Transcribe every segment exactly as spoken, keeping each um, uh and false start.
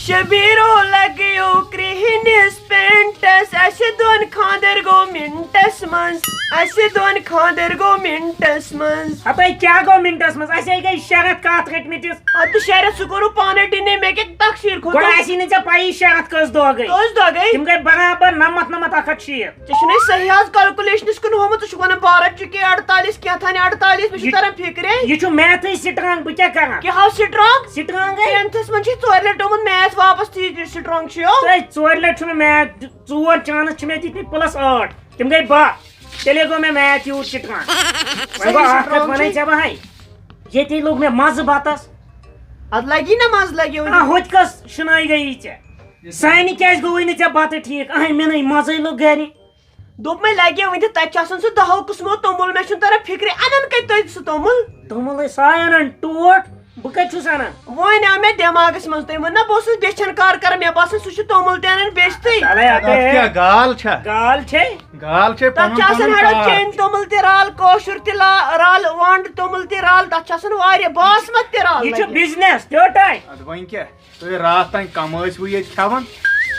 شبیرو لگیو کرٛہنِس paints, اسہِ دۄن خانٛدر گوٚو منٹس منٛز، اسہِ دۄن خانٛدر گوٚو منٹس منٛز۔ ہتے کیٛاہ گوٚو منٹس منٛز؟ اسے گٔے شےٚ رٮ۪تھ کتھ رٔٹمٕتِس۔ ادٕ شےٚ رٮ۪تھ سُہ کوٚرُو پانے ڈِنے، مےٚ کیٛاہ تقصیر کھوٚت؟ گۄڈٕ آسی نہٕ ژےٚ پَیی شےٚ رٮ۪تھ کٔژ دۄہ گٔے۔ کٔژ دۄہ گٔے؟ تِم گٔے برابر نَمَتھ، نَمَتھ، اَکھ ہَتھ شیٖتھ۔ ژےٚ چھُنَے صحیح آز calculationس کُن ہومُت، ژٕ چھُکھ وَنان بارہ چُکے اَڑتٲلیٖس، کیٛاہ تھانۍ اَڑتٲلیٖس، مےٚ چھُ یہِ، تران فِکرے۔ یہِ چھُ mathٕے strong، بہٕ کیٛاہ کرٕ؟ کیٛاہ ہاو strong؟ Strongٕے۔ Tenthس منٛز چھُے ژورِ لٹہِ آمُت math واپس، تہِ strong چھُ یو۔ تۄہہِ ژورِ لٹہِ چھُ مےٚ math، ژور chance چھِ مےٚ دِتمٕتۍ plus ٲٹھ، تِم گٔے باہ۔ تیٚلے گوٚو مےٚ math یوٗت strong۔ وۄنۍ گوٚو صحیح اکھ کتھ strong ونے چھُے۔ ژےٚ بہٕ ہاے، ییٚتی لوٚگ مےٚ مزٕ بتس۔ اتھ لگی نا مزٕ، لگیو نہٕ۔ آ، ہُتہِ کۄس شِنٲے گٔیی ژےٚ؟ سانہِ کیٛازِ گوٚوٕے نہٕ ژےٚ بتہٕ ٹھیٖک؟ اہے، مےٚ نَے مزے لوٚگ گرِ۔ دوٚپمَے لگیو وٕنہِ تہِ، تتہِ چھُ آسان سُہ دہو قٕسمو توٚمُل، مےٚ چھُنہٕ تران فِکرِ، انان کتہِ تۄہہِ سُہ توٚمُل؟ توٚمُلے سۄ انان ٹوٹھ، بہٕ کتہِ چھُس انان؟ وۄنۍ آو مےٚ دٮ۪ماغس منٛز، تُہۍ ووٚن نا، بہٕ اوسُس بیچھن کار کران، مےٚ باسان سُہ چھُ توٚمُل تہِ انان بیچتھٕے۔ چلے، اَتھ اَدے۔ کیٛاہ گال چھا؟ گال چھے؟ گال چھے، تتھ پنُن چھِ آسان پنُن ہٮ۪رو کار چینۍ چھُ۔ توٚمُل تہِ رل، کٲشُر تہِ لا-، رل، وۄنٛڈ توٚمُل تہِ رل، تتھ چھِ آسان واریاہ، باسمت تہِ رل یہِ چھُ لٔگِتھ۔ Business، تیوٹاے۔ ادٕ وۄنۍ کیٛاہ؟ تُہۍ راتھ تام کم ٲسوٕ ییٚتہِ کھٮ۪وان،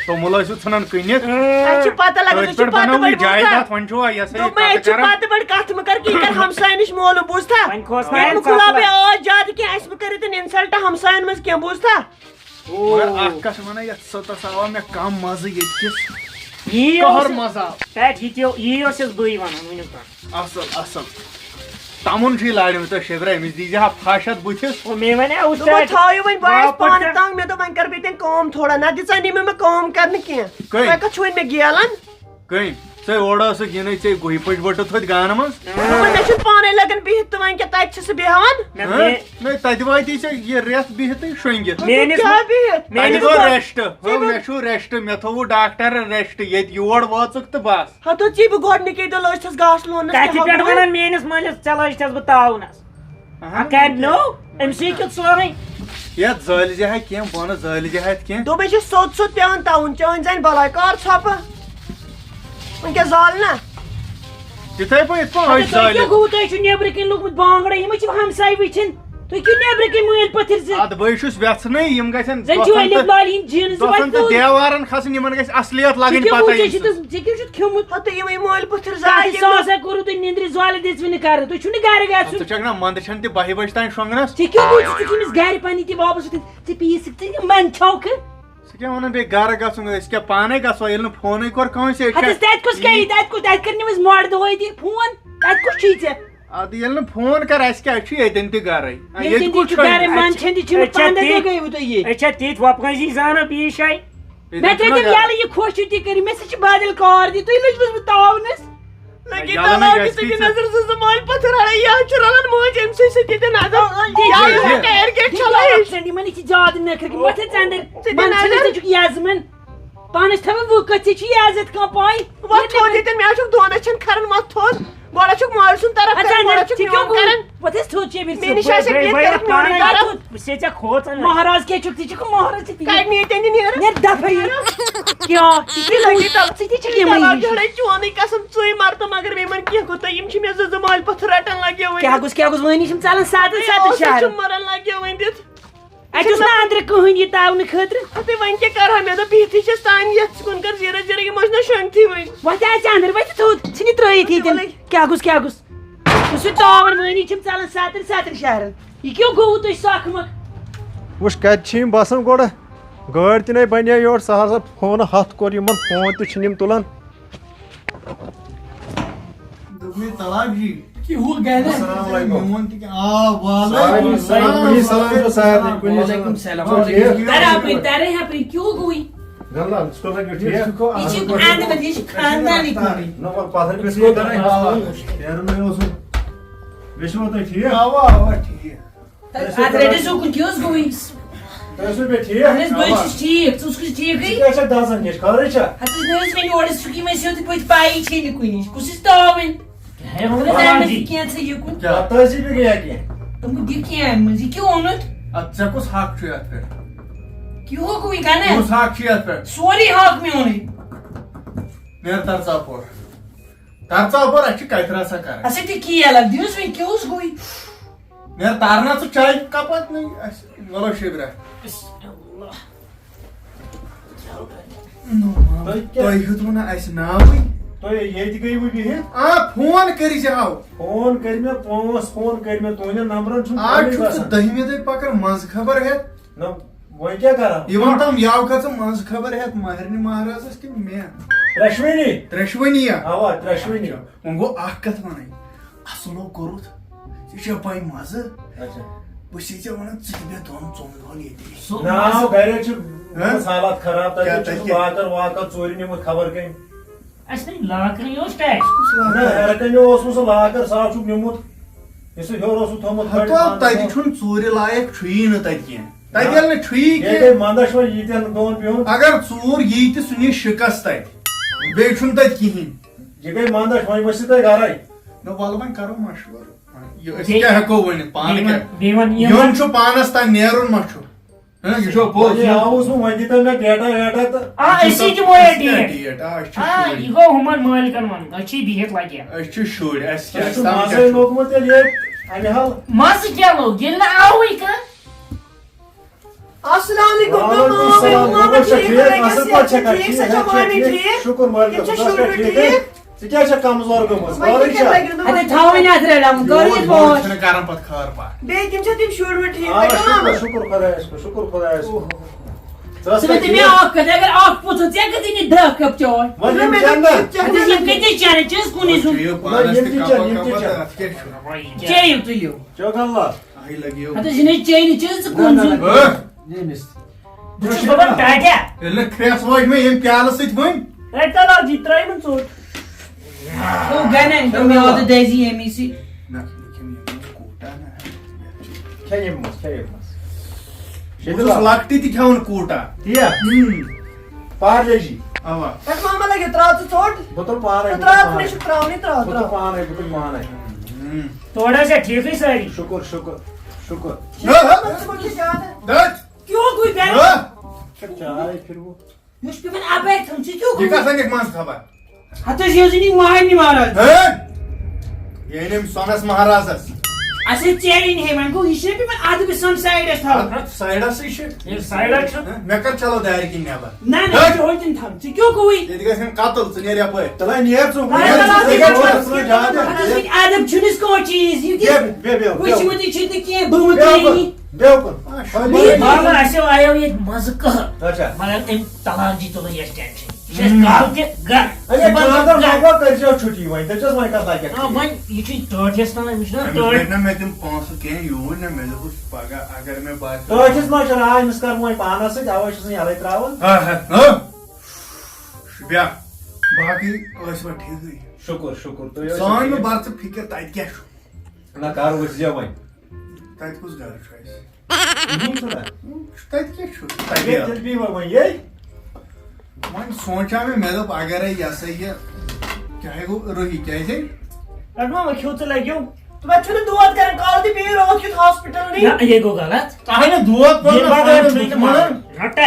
توٚمُل ٲسِو ژھٕنان کٕنِتھ۔ اَسہِ چھِ پتہ لگان، أتھۍ ژٕ چھُکھ پٮ۪ٹھ پتہٕ بنٲوٕے بٔڑۍ بوٗزتھا؟ جایداد، وۄنۍ چھُوا یہِ ہسا یہِ دوٚپمَے، کَتھٕ أسۍ چھِ کران؟ پتہٕ بٔڑۍ کَتھ مہٕ کر کِہیٖنۍ، کر ہمساین نِش مولوٗ بوٗزتھا؟ وۄنۍ کھوژناوٮ۪ن وۄنۍ مہٕ کھُلاو ژَپلہٕ۔ بیٚیہِ آواز زیادٕ کینٛہہ، اَسہِ مہٕ کٔرِو تِم insult ہمساین منٛز کینٛہہ، بوٗزتھا؟ مگر اکھ کتھ چھِ ونان، یتھ سٔتس آو مےٚ کم مزٕ ییٚتہِ کِس۔ یی قہر اوس، مزٕ آو۔ پٮ۪ٹھ یہِ تہِ، یی اوس یَس بٕے ونان وٕنیُک تام۔ اصل، اصل۔ تمُن چھُ یہِ لاڑِ منٛز تۄہہِ شبرا، أمِس دیٖزِ ہا پھش اتھ بٕتھِس۔ او، مےٚ وَنیٛاو دوٚپمَے، تھٲیِو وۄنۍ بایَس پانہٕ تنٛگ، مےٚ دوٚپ وۄنۍ کَرٕ بہٕ ییٚتٮ۪ن کٲم تھوڑا، نہ دِژا نہٕ مےٚ کٲم کَرنہٕ کینٛہہ۔ کٔمۍ؟ وۄنۍ کَتھ چھُ وۄنۍ مےٚ گیلان؟ کٔمۍ؟ ژےٚ اورٕ ٲسٕکھ یِنٕے، ژےٚ گُہہِ پٔٹۍ ؤٹٕتھ ہوٚتہِ گانہٕ منٛز۔ دوٚپمَے مےٚ چھُنہٕ پانَے لَگان بِہِتھ تہٕ وۄنۍ کیٛاہ تَتہِ چھِ سُہ بیٚہوان؟ مےٚ، ہہ؟ مےٚ، نَے، تَتہِ واتی ژےٚ یہِ رٮ۪تھ بِہِتھٕے شۄنٛگِتھ۔ میٲنِس، کیٛاہ بِہِتھ؟ میٲنِس تَتہِ گوٚو گۄ-، rest۔ ہو، ژےٚ مےٚ گوٚو چھُ rest، مےٚ تھوٚوُ ڈاکٹرن rest، ییٚتہِ یور وٲژٕکھ تہٕ بس۔ ہتو ژےٚ بہٕ گۄڈنِکے دۄہ لٲجتھس گاسہٕ لوننس کتھِ کیٛاہ پٮ۪ٹھ ہاوُن؟ ونان میٲنِس مٲلِس، ژےٚ لٲجتھس بہٕ تاونس۔ اہن۔ ہا، کرِ نو، أمۍ سٕے کیُتھ سورُے۔ یتھ زٲلۍ زِ ہا کینٛہہ، بۄنہٕ زٲلۍ زِ ہا کینٛہہ۔ دوٚپمَے چھُ سوٚت سوٚت پٮ۪وان تاوُن، چٲنۍ زنہِ بلاے کر ژھۄپہٕ۔ وۄنۍ کیٛاہ زالہٕ نا؟ تِتھے پٲٹھۍ یِتھ پٲٹھۍ اچھا، أسۍ تۄہہِ زٲلۍ۔ کیٛاہ گوٚوٕ؟ تۄہہِ چھُو نیٚبرٕ کِنۍ لوٚگمُت بانٛگڑے، یِم چھِ ہمساے وٕچھِنۍ۔ تُہۍ کیٛاہ نیٚبرٕ کِنۍ مٲلۍ پٔتھٕر زِ؟ ادٕ بٕے چھُس وٮ۪ژھنٕے، یِم گژھن زن چھِو دۄژھن ألِف تہٕ، لالہِ ہِنٛدۍ جیٖنٕز دۄژھن تہٕ پتہٕ۔ دیوارن کھسٕنۍ، یِمن گژھِ اصلیت لگٕنۍ پتہ ییٚمہِ سۭتۍ۔ ژےٚ کیٛاہ چھُتھ کھیوٚمُت؟ ہتہٕ یِمے مٲلۍ پٔتھٕر زاے تۄہہِ یِم ساسا کوٚروٕ تُہۍ نِندرِ زوالہِ دِژوٕ نہٕ کرنہٕ، تُہۍ چھُو نہٕ گرِ گژھُن۔ ژٕ چھکھ نا مندٕ چھَن تہِ بَہہِ بجہِ تام شۄنٛگنس۔ ژےٚ کیٛاہ گوٚو؟ ژٕ چھُکھ أمِس گرِ پننہِ تہِ واپس وۄتھُن، ژےٚ پیٚیی سُہ، ژٕ یہِ من چھَو کھٕ؟ ژٕ کیٛاہ وَنان بیٚیہِ گرٕ گژھُن؟ أسۍ کیٛاہ پانے گژھو؟ ییٚلہِ نہٕ فونٕے کوٚر کٲنٛسہِ، أسۍ ہتس کیٛاہ تتہِ کُس گٔیی؟ تتہِ کُس، تتہِ کٔرۍ نہٕ أسۍ مۄڈ دۄہے تہِ فون؟ تتہِ کُس چھُے ژےٚ؟ ادٕ ییٚلہِ نہٕ فون کر، اَسہِ کیٛاہ چھُ ییٚتٮ۪ن تہِ گرے؟ آ، ییٚلہِ ییٚتہِ تہِ کُس چھُ چھُ؟ گرے، من چھَنہٕ تہِ چھُنہٕ أسۍ چھا پنٛداہ دۄہ تِتھۍ، گٔیوٕ تۄہہِ ییٚتہِ۔ أسۍ چھا تِتھۍ وۄپہٕ کٲنٛسی زانان بیٚیِس جایہِ؟ ییٚتٮ۪ن مےٚ چھُنہ کٔرۍ تِم گرٕ۔ یَلہٕ یہِ خۄش چھُٹی کٔرِتھ، مےٚ سۭتۍ چھِ بدل کار دِتھ، تُہۍ لٔجوٕ بہٕ تاونس۔ لگی یَلہٕ نہٕ تلاو گژھِ کہِ ژٕ کہِ کینٛہہ۔ نظر زٕ زٕ مالۍ پتھر ہڑے، یہِ حظ چھُ رلان مٲج أمۍ سٕے سۭتۍ ییٚتٮ۪ن نظر۔ آ، آ، یہِ یہِ چھُ چھُ یہِ۔ Absent، یِمن یہِ چھِ زیادٕ نٔکھرٕ کِنۍ، وۄتھ ژٕ اندر۔ ژٕ دِ من چھِنہٕ نظر۔ ژٕ چھُکھ یزمن۔ پانس تھاوان وُہ کتھ، ژےٚ چھِ یہِ عزت کانٛہہ پاے؟ وۄتھ تھوٚد ییٚتٮ۪ن، مےٚ حظ چھُکھ دۄن أچھن کھران، وۄتھ تھوٚد۔ گۄڈٕ حظ چھُکھ مٲلۍ سُنٛد طرف اَدٕ کران، گۄڈٕ اندر، حظ چھُکھ ژٕ کیٛاہ میون گوٚو؟ کران۔ وۄتھ حظ تھوٚد چھِ أمِس مےٚ نِش آسہِ بیٚیہِ ییٚتہِ بیٚیہِ کران میونٕے پانے کران۔ وۄتھ، بہٕ چھُسے ژےٚ کھوژان۔ مہراز کیٛاہ چھُکھ ژٕ، ژٕ چھُکھ مہراز ژٕ تہِ۔ کَڑِ مےٚ ییٚتٮ۪ن نیرٕ۔ نیر دفعہ یہِ۔ کیٛاہ؟ ژٕ تہِ لگی تَلہٕ۔ ژٕ تہِ چھُکھ یِمَے تَلہٕ ہِش۔ جھڑے چونٕے قسم، ژٕے مر تہٕ مگر مےٚ یِمَن کینٛہہ کوٗتاہ، یِم چھِ مےٚ زٕ زٕ مالۍ پتھر رٹان لگیومٕتۍ۔ کیٛاہ گوٚژھ، کیٛاہ گوٚژھ وٲنی چھِم ژَلان سَتَن سَتَن شہرَن۔ چھِم مران لگیومٕتۍ۔ اَتہِ اوس نہٕ أنٛدرٕ کٕہٕنۍ یہِ تاونہٕ خٲطرٕ۔ ہتٕے وۄنۍ کیٛاہ کرٕ ہا؟ مےٚ دوٚپ بِہتھٕے چھَس تانۍ یَتھ ژٕ کُن کر زیٖرَس زیٖرَس، یِم ٲسۍ نہ شۄنٛگتھٕے وۄنۍ۔ وۄتھ اَژِ اَنٛدر، وۄتھ تھوٚد، ژھٕنہِ ترٛٲیِتھ ییٚتٮ۪ن۔ وَلَے۔ کیٛاہ گوٚژھ، کیٛاہ گوٚژھ؟ یُس یہِ تاوَن مٲنی چھِم ژَلان سَتَن سَتَن شہرَن۔ یہِ کیٛاہ گوٚوُ تۄہہِ سۄکھٕ مۄکھ؟ وٕچھ، کَتہِ چھِ یِم بَسان گۄڈٕ؟ گٲڑۍ تہِ نَے بَنے یورٕ، سہل سا فونہٕ ہَتھ کوٚر یِمَن، فون تہِ چھِنہٕ یِم تُلان۔ دوٚپمَے طلب جی۔ کہِ ہُہ گرِ۔ السلام علیکم۔ میون تہِ کہِ-، آ، وعلیکم السلام۔ کُنی سلام چھُ سارنٕے، کُنی سلام۔ وعلیکم السلام۔ چھُو ٹھیٖک؟ ترے اپٲرۍ، ترے اپٲرۍ، کیٛاہ گوٚوٕے؟ گرلال، ژٕ کوٚت لگیو ٹھیٖک؟ یہِ چھُ اندٕ پتہٕ، یہِ چھُ خاندانٕے کُنُے۔ نہ، وۄنۍ پتھر پٮ۪ٹھ چھُ یہِ کران۔ آ۔ پھیرُن مےٚ اوسُن۔ بیٚیہِ چھُوا تُہۍ ٹھیٖک؟ اوا، اوا، ٹھیٖک۔ اَتھ رٔٹِو سُہ کُن کیٛاہ اوس گوٚوٕے؟ تُہۍ ٲسوٕ بیٚیہِ ٹھیٖک؟ اَہَن حظ، بہٕ حظ چھُس ٹھیٖک۔ ژٕ اوسکھٕ ٹھیٖکٕے؟ ژٕ کیٛاہ چھَکھ دَزان؟ کیٛاہ چھِ خٲرٕے چھا؟ ہَتہٕ حظ، نہ حظ، وۄنۍ یورٕ چھُکھ یِمَے سیوٚد پٲٹھۍ پَیی چھے نہٕ کُنِچ۔ کُس حظ تاوٕنۍ؟ ہے، وۄنۍ حظ آو نہٕ ژٕ کینٛہہ ژٕ یہِ کُن۔ کیٛاہ؟ تٔزی بیٚیہِ گٔیہ کینٛہہ؟ دوٚپمَے دِ کینٛہہ اَمہِ منٛز، یہِ کیٛاہ اوٚنُتھ؟ اَدٕ ژےٚ کُس حق چھُ یَتھ پٮ۪ٹھ؟ کیٛاہ ہو گوٚو یہِ کَنہ؟ کُس حق چھُ یَتھ پٮ۪ٹھ؟ سورُے حق میونُے۔ نیر تَر ژاپور۔ تَر ژاپور، اَسہِ چھِ کَتھِ رَژھا کَرٕنۍ۔ اَسہِ تہِ کیل اَکھ دِیُس وۄنۍ، کیٛاہ اوس گوٚوٕے؟ نیر تَر نا ژٕ چایہِ کَپ اَتھ نٕے اَسہِ، وَلو شِبرا۔ بسم اللہ۔ نو، مام، تۄہہِ کیٛاہ؟ تۄہہِ ہیوٚتوٕ نہٕ اَسہِ ناوٕے۔ تُہۍ ییٚتہِ گٔیوٕ بِہِتھ؟ آ، فون کٔرۍ زِ ہاو۔ فون کٔرۍ مےٚ، پانٛژھ فون کٔرۍ مےٚ، تُہٕنٛدٮ۪ن نمبرن چھُنہٕ آز فونٕے چھُکھ ژٕ گژھان۔ دٔہمہِ دۄہہِ پکان منٛزٕ خبر ہٮ۪تھ۔ نہ، وۄنۍ کیٛاہ کرو؟ یہِ وَن تام، یاو کھژٕ منٛزٕ خبر ہٮ۪تھ مہرنہِ مہرازس کِنہٕ مےٚ؟ ترٛٮ۪شوٕنی؟ ترٛٮ۪شوٕنی یا؟ اَوا، ترٛٮ۪شوٕنی۔ اچھا، وۄنۍ گوٚو اکھ کتھ وَنٕنۍ۔ اصلو کوٚرُتھ، ژےٚ چھےٚ پَے مَزٕ؟ اچھا۔ بہٕ چھُسے ژےٚ وَنان، ژٕ تہِ بیٚہہ دۄن ژۄن دۄہَن ییٚتی۔ سُہ ناو گَرِ چھُ ہہ؟ گٔمٕژ حالات خراب، تَتہِ کیٛاہ چھُ تَتہِ سُہ کیٛاہ؟ لاکَر واکَر ژوٗرِ نیوٗمُت خبر کَمہِ۔ اَسہِ نہٕ لاکرٕے اوس تَتہِ۔ کُس لاکَر؟ نہ، ہیٚرٕ کَنہِ اوسمُت سُہ لاکَر، سُہ ہاو چھُکھ نیوٗمُت۔ یُس سُہ ہیوٚر اوسُکھ تھوٚومُت ہَتو، پَتہٕ تَتہِ بنٛد۔ چھُنہٕ ژوٗرِ لایق چھُیی نہٕ تَتہِ کینٛہہ۔ تَتہِ نہ۔ ییٚلہِ نہٕ چھُیی ییٚتہِ کینٛہہ۔ گٔے منٛدَچھ وۄنۍ ییٖتٮ۪ن دۄہَن بِہُن۔ اگر ژوٗر یی تہِ، سُہ نِیہِ شِکَس تَتہِ۔ بیٚیہِ چھُنہٕ تَتہِ کِہیٖنۍ۔ یہِ گٔے منٛدَچھ، وۄنۍ ؤسِو تُہۍ گَرَے۔ نہ، وَلہٕ وۄنۍ کَرو مَشوَرٕ۔ یہِ أسۍ بیٚیہِ، کیٛاہ ہٮ۪کو ؤنِتھ؟ پانہٕ بیٚیہِ کیٛاہ؟ وَن، بیٚیہِ وَن یِم یُن وَن۔ چھُ پانَس تام نیرُن ما چھُ؟ ہہ، یہِ چھُ پوٚز۔ وۄنۍ آوُس بہٕ، وۄنۍ دِتو مےٚ ڈیٹا ویٹا تہٕ آ، أسی دِمو یہِ أسۍ کیٛاہ ڈیٹ۔ ڈیٹ؟ آ، أسۍ چھِ آ، شُرۍ۔ یہِ گوٚو ہُمَن مٲلۍ کَن وَنُن، أسۍ چھِ بِہِتھ لَگہِ۔ أسۍ چھِ شُرۍ، اَسہِ کیٛاہ، تۄہہِ چھُ اَسہِ تام مَزَے کیٛاہ چھُ؟ لوٚگمُت تیٚلہِ ییٚتہِ اَمہِ حال۔ مَزٕ کیٛاہ لوٚگ؟ ییٚلہِ نہٕ آوٕے کانٛہہ۔ السلام علیکم، وعلیکم تمام السلام۔ محمد گوٚبُر چھا ٹھیٖک؟ ٹھیٖک، اَصٕل پٲٹھۍ چھا؟ ٹھیٖک، ٹھیٖک، صحت چھا ٹھیٖک؟ ٹھیٖک؟ شُکُر مٲلِکَس، تِم چھا خۄدایَس پٮ۪ٹھ شُرۍ ٹھیٖک؟ ٹھیٖک؟ ژٕ کیٛازِ چھَکھ کمزور گٔمٕژ؟ وۄنۍ وارٕے کیٛاہ چھا؟ لَگیو نہٕ اَدٕ وۄنۍ؟ تھاوٕنۍ اَتھ رَلہٕ، کٲری یوٗت بوج۔ بوج چھِنہٕ کران پَتہٕ خٲر پَتھ۔ بیٚیہِ تِم چھا تِم شُرۍ وٕنہِ ٹھیٖک آ، پٲٹھۍ؟ شُکُر، شُکُر خۄدایَس کُن، شُکُر خۄدایَس کُن۔ ژٕ ٲس ژٕ ؤنۍ تہٕ مےٚ ٹھیٖک؟ اَکھ کَتھ، اگر اَکھ پوٚژھ، ژےٚ کَتہِ نِش دَہ کَپ چاے؟ وۄنۍ یِم چٮ۪ن نا؟ اَدٕ یِم کَتہِ چٮ۪ن؟ چٲنۍ چیٖز کُنُے زوٚن۔ چیٚیِو پانَس نہ، یِم تہِ تہِ کَپا چٮ۪ن، یِم تہِ کَپا چٮ۪ن۔ تہٕ اَتھ کیٛاہ چھُ؟ چیٚیِو تُلِو۔ چیٚو کَلہٕ۔ آہٕے لَگیو۔ اَدٕ یہِ نَے چیٚیہِ نہٕ، چیٚیہِ ژٕ نہ، کُن نہ، زوٚن۔ نہ۔ ہہ؟ ییٚمِس۔ بہٕ چھُس دَپان ٹاٹیا۔ ییٚلہِ نہٕ کھرٛٮ۪س وٲج مےٚ ییٚمہِ پیالہٕ سۭتۍ وٕنۍ۔ ہے، تَلہٕ حظ، یہِ ترٛٲیِو نہٕ ژوٚٹ۔ گوٚو گَنٮ۪ن تہٕ میٛادٕ دَزِ ییٚمی سۭتۍ۔ نہ، بہٕ کھٮ۪مہٕ یِمَن کوٗٹا نہ۔ کھےٚ یِم مَس، کھےٚ یِم مَس۔ بہٕ چھُس لۄکٹہِ تہِ کھٮ۪وان کوٗٹا۔ تی یا؟ اۭں۔ پارلے جی۔ اَوا۔ پٮ۪ٹھ ماما لَگیو، ترٛاو ژٕ ژوٚٹ۔ بہٕ تُلہٕ پانَے، تہٕ بہٕ تُلہٕ ترٛاو ژٕ پانَے۔ مےٚ چھُ ترٛاونٕے، ترٛاو، بہٕ تُلہٕ ترٛاو۔ پانَے، بہٕ تُلہٕ پانَے۔ اۭں۔ تورٕ ٲسیا ٹھیٖکٕے سٲری؟ شُکُر، شُکُر، شُکُر۔ نہ، نہ۔ ژٕ کوٚت چھُکھ زیادٕ؟ دٔچھ۔ کیوں کوئی بیٹھ؟ ہہ؟ چاے پھِروٕ۔ مےٚ چھُ پیوان اَپٲرۍ تھاوُن، ژٕ کیوں یہِ گوٚو؟ کَتھ سَنٮ۪کھ منٛز خبر؟ ہَتہٕ حظ، یہِ حظ یہِ نِنۍ مہرنہِ مہراز۔ ہے! یہِ أنِم سۄنَس مہرازَس۔ اَسہِ ہے ژیرِ نہِ ہے، وۄنۍ گوٚو، یہِ چھُنہ پیوان اَدٕ بہٕ سۄن سایڈَس تھاوُن۔ اَدٕ سایڈَسٕے چھِ۔ یہِ سایڈَس چھُ۔ ہہ؟ مےٚ کَر چلو دارِ کِنۍ نٮ۪بر؟ نہ، نہ، یہِ چھُ ہوٚتٮ۪ن تھاوُن۔ ژٕ کیوں گوٚوُے؟ ییٚتہِ گژھن قتل، ژٕ نیر یَپٲرۍ۔ تَلے نیر ژٕ۔ نہ، نہ، نہ، نیر ژٕ، نہ، ژٕ نہ، کَر نہ، ژٕ نہ، زیادٕ۔ نہ، نہ، اَدٕ چھُنہٕ أسۍ کانٛہہ چیٖز، یہِ کیٛاہ؟ بیٚہہ، بیٚہہ، بیٚہہ، وٕچھمُتٕے چھُنہٕ کینٛہہ، بہٕ مہٕ بیٚہہ کَرٕ اُکُن۔ یہِ۔ بیٚہہ اُکُن۔ آ، شُکر۔ بابا، اَسہِ آیو ییٚتہِ مَزٕ قہر۔ اچھا۔ مگر أمۍ طلاق جی تُلُن یَس ٹٮ۪نشَن۔ یہِ چھِ اَسہِ ہُم۔ کَل تہِ گَر۔ اَمے صُبحن خانٛدر گَر۔ مۄکلاو، کٔرۍزیو چھُٹی وۄنۍ، تیٚلہِ چھِ اَسہِ وۄنۍ کَتھ لَگہِ؟ آ، وۄنۍ یہِ چھُ ٹٲٹھِس تام، أمِس چھُنہ أمِس ٹٲٹھۍ۔ رٔٹۍ نہ مےٚ تِم پونٛسہٕ کینٛہہ، یوٗرۍ نہ مےٚ دوٚپُس پَگاہ اگر مےٚ باسہِ۔ ٹٲٹھِس ما چھُ راے، أمِس کَرٕ وۄنۍ پانَس سۭتۍ، اَوَے چھُس نہٕ یَلَے ترٛاوان۔ آ، ہا، ہا۔ شُپیا، باقٕے ٲسۍ وۄنۍ ٹھیٖکٕے۔ شُکُر، شُکُر، تُہۍ ٲسِو سٲنۍ مہٕ ٹھیٖک؟ بَر ژٕ فِکِر، تَتہِ کیٛاہ چھُ؟ نہ، کَر وٕچھ زِ وۄنۍ۔ تَتہِ کُس گَرٕ چھُ اَسہِ؟ کِہیٖنۍ چھُنہ۔ تَتہِ کیٛاہ چھُ؟ تَتہِ ییٚلہِ تیٚلہِ بیٚیہِ وۄنۍ، وۄنۍ ییٚلہِ؟ وۄنۍ سونٛچاو مےٚ، مےٚ دوٚپ، اگرے یہِ ہسا یہِ، کیٛاہ گوٚو، روحی کیٛازِ؟ اَدٕ ما وۄنۍ کھیوٚو ژٕ لَگیو۔ تہٕ وۄنۍ چھُنہٕ دود کران، کالہٕ تہِ پیٚیہِ راتھ کیُتھ ہاسپِٹل نِنۍ۔ نہ، یہِ گوٚو غلط۔ اَہَے نہٕ دود یہِ پَتہٕ بغٲر نہ چھُنہٕ دُشمَنَن۔ مَرُن۔ رَٹَے۔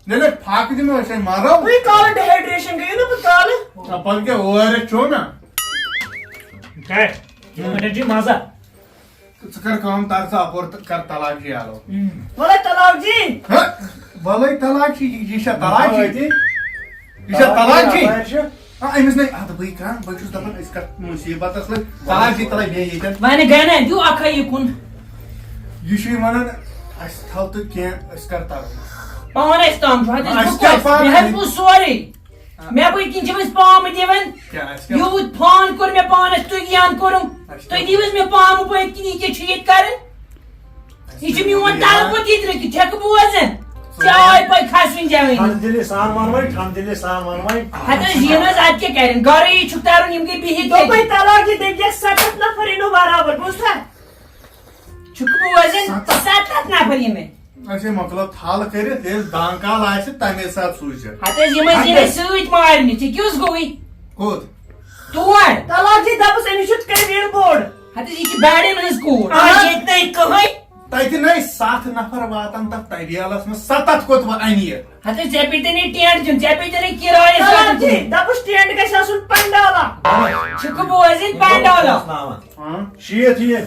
نہ، نہ، فاقہٕ دِمو أسۍ وۄنۍ مَرو۔ تُہۍ کالہٕ ڈِہایڈریشن گٔیِو نہ پَتہٕ کالہٕ۔ آ، پَتہٕ کیٛاہ، او آر ایس چیوٚو نہ؟ کَر۔ یِتھ پٲٹھۍ چھُ مَزٕ۔ ژٕ کر کٲم، تر ژٕ اپور تہٕ کر طلاق جی آلو۔ ہم۔ وَلَے طلاق جی۔ ہہ؟ وَلَے طلاق جی، یہِ چھا طلاق جی؟ یہِ چھا طلاق جی؟ آ، أمِس نے، اَدٕ بٕے کَرٕ، بہٕ چھُس دَپان، أسۍ کَتھ مُصیٖبتَس لٔگۍ؟ طلاق جی، طلاق بیٚیہِ ییٚتٮ۪ن۔ وَنہِ گٔے نہ، دیُو اَکھَے یہِ کُن۔ یہِ چھُ یہِ وَنان، اَسہِ تھاو تہٕ کینٛہہ، أسۍ کَر تَرو؟ پانَس تام چھُ، اَتہِ اَسہِ بہٕ کیٛاہ کَتہِ؟ پانَے؟ مےٚ حظ بوٗز سورُے۔ مےٚ پٔتۍ کِنۍ چھِو أسۍ پامہٕ دِوان۔ کیٛاہ آسہِ کیٛاہ؟ یوٗت فون کوٚر مےٚ پانَس، تُہۍ یَن کوٚرُم۔ اَسہِ تُہۍ کیٛاہ؟ دِیِو حظ مےٚ پامہٕ پٔتۍ کِنۍ، یہِ کیٛاہ چھُ ییٚتہِ کَران؟ اَسہِ یہِ چھُ کیٛاہ؟ میون یہِ تَلہٕ کیٛاہ؟ پوٚت ییٚتہِ رٔٹِتھ، ٹھیکہٕ بوزان۔ ژےٚ آے پَے کھَسوٕنۍ جوٲنی۔ ٹھنڈ دِلی سان وَن وۄنۍ، ٹھنڈ دِلی سان وَن وۄنۍ۔ ہَتہٕ حظ یِن حظ، اَدٕ کیٛاہ کَرن؟ گَرٕے چھُکھ تَرُن، یِم گٔے بِہِتھ دوٚپمَے تَتہِ۔ طلاق یہِ دٔپۍ زٮ۪کھ سَتَتھ نفر یِنو برابر، بوٗزتھا؟ چھُکھ بوزان؟ سَتَتھ۔ سَتَتھ نفر یِمَے۔ اَسے مۄکلٲو تھل کٔرِتھ، ییٚلہِ دانہٕ کال آسہِ، تَمے ساتہٕ سوٗزِ۔ ہَتہٕ حظ، یِم حظ یِن اَسہِ سۭتۍ مارنہِ۔ ژےٚ کیٛاہ اوس گوٚوٕے؟ کوٚت؟ تور۔ طلاق جی دَپُس، أمِس چھُ کٔمۍ یِنہٕ بوٚڑ۔ ہَتہٕ حظ، یہِ چھِ بَڑٮ۪ن ہٕنٛز کوٗر۔ آ۔ ییٚتہِ نَے کٕہٕنۍ۔ تَتہِ نَے سَتھ نفر واتَن تَتھ طویلَس منٛز، سَتَتھ کوٚت وۄنۍ اَنہِ یہِ؟ ہَتہٕ حظ، ژےٚ پیٚیہِ تَنے ٹینٹ دیُن، ژےٚ پیٚیہِ تَنے کِرایَس طلاق رَٹُن۔ جی دَپُس، ٹینٹ گژھِ آسُن پنڈالا۔ چھُکھ بوزان پنڈالا؟ ہاں۔ شیٖتھ یِن۔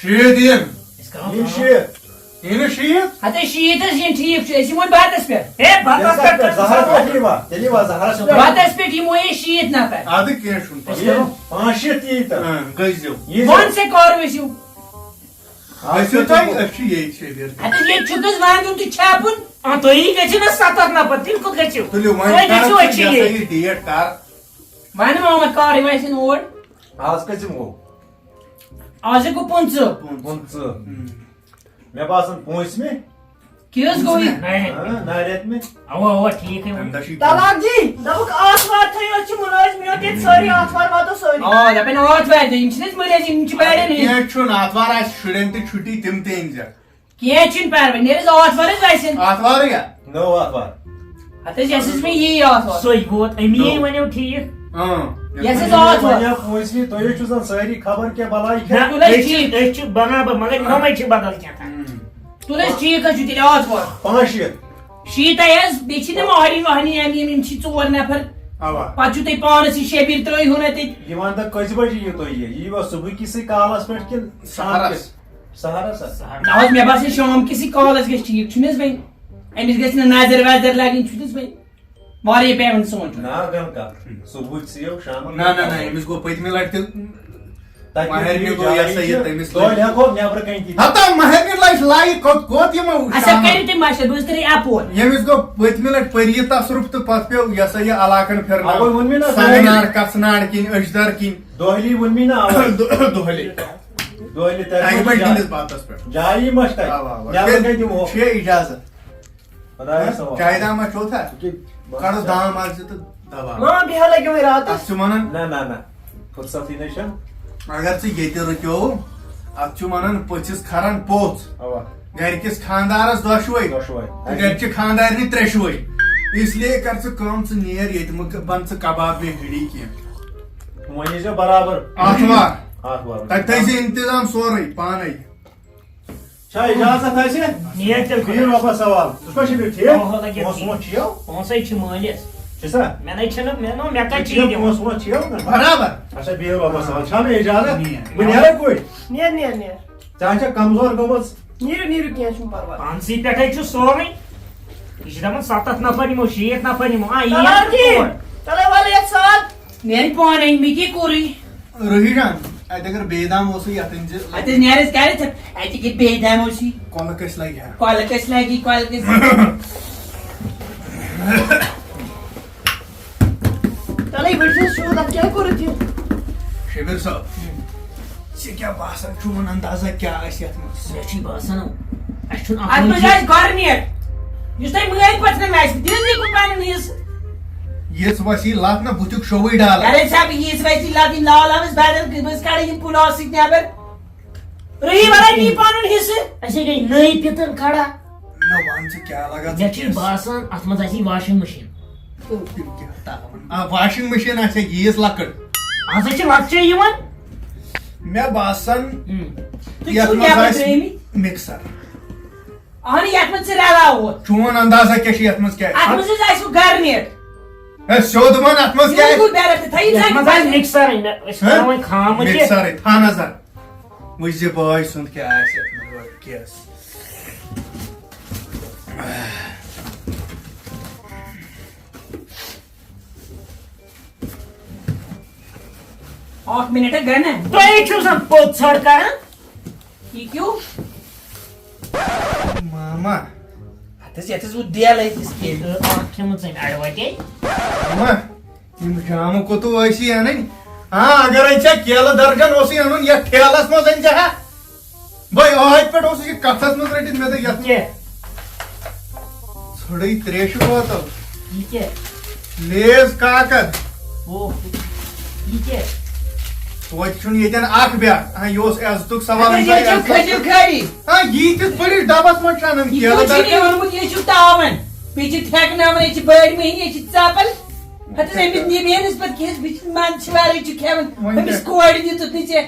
شیٖتھ یِن۔ أسۍ کَرو یِن کٲم۔ شیٖتھ۔ یہِ نہٕ شیٖتھ۔ ہتے شیٖتھ حظ یِن، ٹھیٖک چھُ، أسۍ یِمو بَتَس پٮ۪ٹھ۔ ہے، بَتَس پٮ۪ٹھ کَتھ؟ زٕ ہَتھ پٮ۪ٹھ یِوان، تیٚلہِ یِوان زٕ ہَتھ پٮ۪ٹھ۔ بَتَس پٮ۪ٹھ یِمو أسۍ شیٖتھ نفر۔ اَدٕ کینٛہہ چھُنہٕ پَرواے۔ أسۍ کَرو پانٛژھ شیٖتھ ییٖتۍ۔ اۭں، گٔژھۍزیو۔ یہِ وَن سا کَر ؤسِو؟ آز ٲسِو کَتہِ تُہۍ، چھُ؟ أسۍ چھِ ییٚتہِ چھِ بیٚہتھ۔ اَتہِ ییٚتہِ چھُ گژھِ وَنُن تہِ چھَپُن۔ آ، تُہی گٔژھِو نا سَتَتھ نفر، تیٚلہِ کوٚت گٔژھِو؟ تُلِو وۄنۍ تُہۍ کَر گٔژھِو، چھُ أسۍ چھِ یہِ ہسا ییٚتہِ۔ یہِ ڈیٹ کَر؟ وَنہٕ محمد کَر یِم اَسہِ یِن اور۔ آز کٔژِم گوٚو؟ آز گوٚو پٕنٛژٕہ۔ پٕنٛژٕہ۔ اۭں۔ مےٚ باسان پٲنٛژمہِ۔ کیٛاہ حظ گوٚو یہِ؟ نَرِ۔ ہاں، نَرِ رٮ۪تمہِ۔ اَوا، اَوا، ٹھیٖک ہے ووٚن۔ تَمہِ دۄہ چھُ یہِ طلاق جی، دوٚپُکھ آتھوار تھٲیِو، أسۍ چھِ مُلٲزِم یوت ییٚتہِ سٲری آتھوار واتو سٲری۔ آ، دَپان آتھوارِ دۄہ، یِم چھِنہٕ اَسہِ مُلٲزِم، یِم چھِ بَڑٮ۪ن ہٕنٛدۍ۔ کینٛہہ چھُنہٕ، آتھوار آسہِ شُرٮ۪ن تہِ چھُٹی، تِم تہِ أنۍ زٮ۪کھ۔ کینٛہہ چھُنہٕ پَرواے، نیرِ آتھوار حظ آسن۔ آتھوارٕے یا؟ نٔو آتھوار۔ ہَتہٕ حظ، یَس حظ مےٚ یی آتھوار۔ سُے ووت، أمی نٔو۔ وَنیو ٹھیٖک۔ اۭں۔ یَس حظ آتھوار۔ وَنیو پٲنٛژمہِ، تُہۍ حظ چھِو زَن سٲری خبر کیٛاہ بَلاے نہ، کھٮ۪تھ۔ تُلہٕ حظ أسۍ چھِ، ٹھیٖک۔ أسۍ چھِ برابر، مگر یِمَے چھِ بدل کینٛہہ تام۔ اۭں۔ تُل حظ، ٹھیٖک حظ چھُ تیٚلہِ آتھوار۔ پانٛژھ شیٖتھ۔ شیٖتھ حظ، بیٚیہِ چھِ تِم آرِ وۄہنہِ اَمہِ، یِم، یِم چھِ ژور نفر۔ اَوا۔ پَتہٕ چھُو تۄہہِ پانَس یہِ شبیٖر ترٛٲیہوٗن اَتہِ۔ یہِ وَن تہٕ کٔژِ بَجہِ یِیِو تُہۍ یہِ؟ یِیِو صُبحٕکِسٕے کالَس پٮ۪ٹھ کِنہٕ شام سحرَس۔ کِس؟ سحرَس ہا؟ نہ حظ، مےٚ باسان شام کِسٕے کالَس گژھِ ٹھیٖک، چھُنہٕ حظ وۄنۍ؟ أمِس گژھِ نہٕ نظر وظر لَگٕنۍ، چھُنہٕ حظ وۄنۍ؟ واریاہ پیوان سونٛچُن۔ نہ، گنٛڈ کَتھ۔ صُبحٕچ ژیو، شامَن نہ، نہ، نہ، أمِس گوٚو پٔتمہِ لَٹہِ تہِ۔ تَتہِ مَہرنہِ یُس گوٚو، یہِ جاے ہسا یہِ چھِ، تٔمِس دۄہلہِ لٔج۔ ہٮ۪کو نٮ۪برٕ کَنہِ تہِ۔ ہتا مَہرنہِ لَج لایہِ کوٚت، کوٚت یِمو اچھا، شامَن؟ کٔرِو تُہۍ مَشوَرٕ، بہٕ حظ کَرٕ یہِ اَپور۔ ییٚمِس گوٚو پٔتمہِ لَٹہِ پٔری تصرُف تہٕ پَتہٕ پیوٚو، یہِ ہسا یہِ علاقَن پھِرناو۔ اَوَے ووٚن مےٚ نہ، سَنگنار، دۄہلہِ۔ کَژھنار کِنۍ، أچھدَر کِنۍ۔ دۄہلی ووٚن مےٚ نہ اَوَے۔ دۄ-، دۄہلے۔ دۄہلہِ تَتہِ ٹایمَس ما چھِ جاے؟ ہِنٛدِس باتَس پٮ۪ٹھ۔ جایی ما چھِ تَتہِ؟ آ، آ، آ۔ نٮ۪برٕ کَنہِ دِمو۔ چھُ اِجازت۔ خۄدایَس حوالہٕ۔ چایہِ دامہ کھیوٚو تھا؟ یہِ کہِ کَڑُس دام اَکھ زٕ تہٕ دَباو۔ ما بیٚہہ لَگیو وۄنۍ راتَس۔ اَتھ چھِ وَنان، نہ، نہ، نہ۔ فُرصتٕے نہ چھَم۔ اگر ژٕ ییٚتہِ رُکیو، اَتھ چھِ وَنان پٔژھِس کھَران پوٚژھ۔ اَوا۔ گَرِکِس خانٛدارَس دۄشوَے۔ دۄشوَے۔ تہٕ گَرِ چھِ خانٛدارنہِ ترٛٮ۪شوَے۔ اس لیے کر ژٕ کٲم، ژٕ نیر ییٚتہِ، مہٕ بَن ژٕ کباب بیٚیہِ ہِڑی کینٛہہ۔ وۄنۍ ییٖزیو برابر۔ آتھوار۔ آتھوار۔ تَتہِ تھٲیزِ انتظام سورُے پانَے۔ چھا اجازت اَسہِ؟ نیر تیٚلہِ بِہِو خۄدایَس۔ رۄبَس حوالہٕ۔ ژٕ چھُکھا شبیٖر ٹھیٖک؟ پونٛسہٕ وونٛسہٕ ما چھِیو؟ پونٛسَے چھِ مٲلِس۔ چھِ سا؟ مےٚ نَے چھِنہٕ، مےٚ نو، مےٚ کَتہِ چھِ یہِ دِوان؟ پونٛسہٕ وونٛسہٕ چھِیو نہ؟ برابر۔ اچھا، بِہِو رۄبَس حوالہٕ۔ چھا مےٚ اجازت؟ نیر۔ بہٕ نیرا کوٚت؟ نیر، نیر، نیر۔ ژےٚ ہا چھا کمزور گٔمٕژ؟ نیٖرِو، نیٖرِو، کینٛہہ چھُنہٕ پَرواے۔ پانسٕے پٮ۪ٹھَے چھُ سورُے۔ یہِ چھِ دَپان سَتَتھ نفر یِمو، شیٖٹھ نفر یِمو۔ آ، یی تَلہٕ نہٕ حظ کِہیٖنۍ۔ تور۔ تَلہٕ حظ وَلہٕ یَتھ سَر۔ نیرِ پانَے، مےٚ کیٛاہ کوٚرُے؟ روہی جان، اَتہِ اگر بیٚیہِ دام اوسُے، یَتھ أنۍ زِ۔ اَتہِ حظ نیرِ أسۍ گَرِ تہٕ اَتہِ کہِ بیٚیہِ دام اوسُے۔ کۄلہٕ کٔژِ لَگہِ ہا؟ کۄلہٕ کٔژِ لَگہِ، کۄلہٕ کٔژِ؟ تَلَے وٕچھ حظ سیوٚد، اَتھ کیٛاہ کوٚرُتھ یہِ؟ شبیر صٲب، ژےٚ کیٛاہ باسان، چون اندازہ کیٛاہ آسہِ یَتھ منٛز؟ مےٚ چھُے باسان، اَسہِ چھُنہٕ اَتھ اَتھ منٛز منٛز چھُ آسہِ گۄڈٕنیتھ، یُس تۄہہِ مٲلۍ پَژھنَن آسہِ، دِیِو یہِ کُن پَنُن حِصہٕ۔ یِژھ وَسی لَتھ نہ بُتھیُک شوٚوُے ڈالَس۔ اَرے صاحب، یِژھ وَسی لَتھ، یِم لاو لاو أسۍ بدل، بہٕ حظ کَڑٕ یِم پُلاو سۭتۍ نٮ۪بر۔ رُہی وَلَے نی پَنُن حِصہٕ۔ اَسے گٔے نٔے پِتٕر کھڑا۔ نہ، وَن ژٕ کیٛاہ لَگان ژٕ مےٚ چھُے کیٛاہ؟ باسان، اَتھ منٛز آسی washing machine۔ تِم کیٛاہ تاوَن؟ آ، washing machine آسہِ ہا ییٖژ لۄکٕٹ۔ اَز ہا چھِ لۄکچے یِوان۔ مےٚ باسان، ہُم۔ تُہۍ یَتھ چھِو منٛز نٮ۪بر آسہِ درٛٲمٕتۍ؟ Mixer۔ اَہَن، یَتھ منٛز ژٕ رَلاوُتھ۔ چون اندازہ کیٛاہ چھُ یَتھ منٛز کیٛاہ آسہِ؟ اَتھ منٛز حظ آسِوٕ گرنیٹ۔ ہے، سیوٚد وَن، اَتھ منٛز کیٛاہ یہِ آسہِ؟ گوٚو بیرَتھ تھٲیِو یَتھ منٛز آسہِ زَنٛگہِ۔ Mixer، مےٚ، أسۍ ہہ؟ کَرو وۄنۍ خامہٕ تہِ۔ Mixer، تھاو نظر۔ وٕچھ زِ بٲے سُنٛد کیٛاہ آسہِ یَتھ منٛز، کیٛاہ آسہِ۔ اکھ منٹ ہے گٔے نا۔ تُہۍ چھِو زَن پوٚت ژھۄڑ کران۔ یہِ کیٛاہ؟ ماما۔ اَتھ حظ، یَتھ حظ وُچھ دیل أکِس کیلہِ۔ تہٕ اکھ کھیوٚمُت ژٔمۍ اَڑٕ وَتے۔ ماما، یِم جامہٕ کوٚتُو ٲسی اَنٕنۍ؟ ہاں، اگرے ژےٚ کیلہٕ درجن اوسُے اَنُن، یَتھ ٹھیلَس منٛز أنۍ زِ ہا۔ بھائی، عٲدۍ پٮ۪ٹھ اوسُس یہِ کَتھَس منٛز رٔٹِتھ، مےٚ دوٚپ یَتھ یہِ کیٛاہ؟ ژھٕڑٕے ترٛیشہِ بوتل۔ یہِ کیٛاہ؟ لیز کاکد۔ اوہ، یہِ کیٛاہ؟ توتہِ چھُنہٕ ییٚتٮ۪ن اَکھ بیٛاکھ۔ ہاں، یہِ اوس عزتُک سوال، اگر یہِ یہِ چھُ عزتُک۔ کھٔجِر خٲری۔ ہاں، ییٖتِس بٔڑِس ڈَبَس منٛز چھُ اَنان یہِ کیلہٕ کیٛاہ چھُ درجن۔ یہِ اوٚنمُت؟ یہِ چھُ تاوَن۔ بیٚیہِ چھِ تھٮ۪کناوان، یہِ چھِ بٔڑۍ مٔہنی، یہِ چھِ ژاپَل۔ ہَتہٕ أمِس نِبہِ ہا نسبت کینٛہہ، بیٚیہِ چھِ منٛدٕ چھِ وَرٲے چھِ کھٮ۪وان۔ وۄنۍ أمِس کیٛاہ؟ کورِ دیُتُتھ نہٕ ژےٚ۔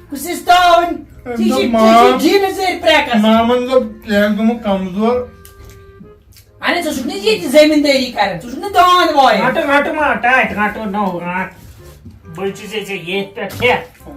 کُس حظ تاوَن؟ أمۍ ژےٚ دوٚپ چھِ، مام، ژےٚ چھِ جیٖنٕز ٲرۍ پرٛٮ۪کَس۔ مامَن دوٚپ، کیٛاہ گوٚمُت کمزور؟ اَہَن حظ، ژٕ چھُکھ نہٕ ییٚتہِ زٔمیٖندٲری کران، ژٕ چھُکھ نہٕ دانٛد وایان۔ رَٹہٕ، رَٹہٕ ما، ٹاٹھۍ رَٹہٕ، نو رَٹ۔ بہٕ چھُس ژےٚ، ژےٚ ییٚتھۍ پٮ۪ٹھ کھٮ۪تھ۔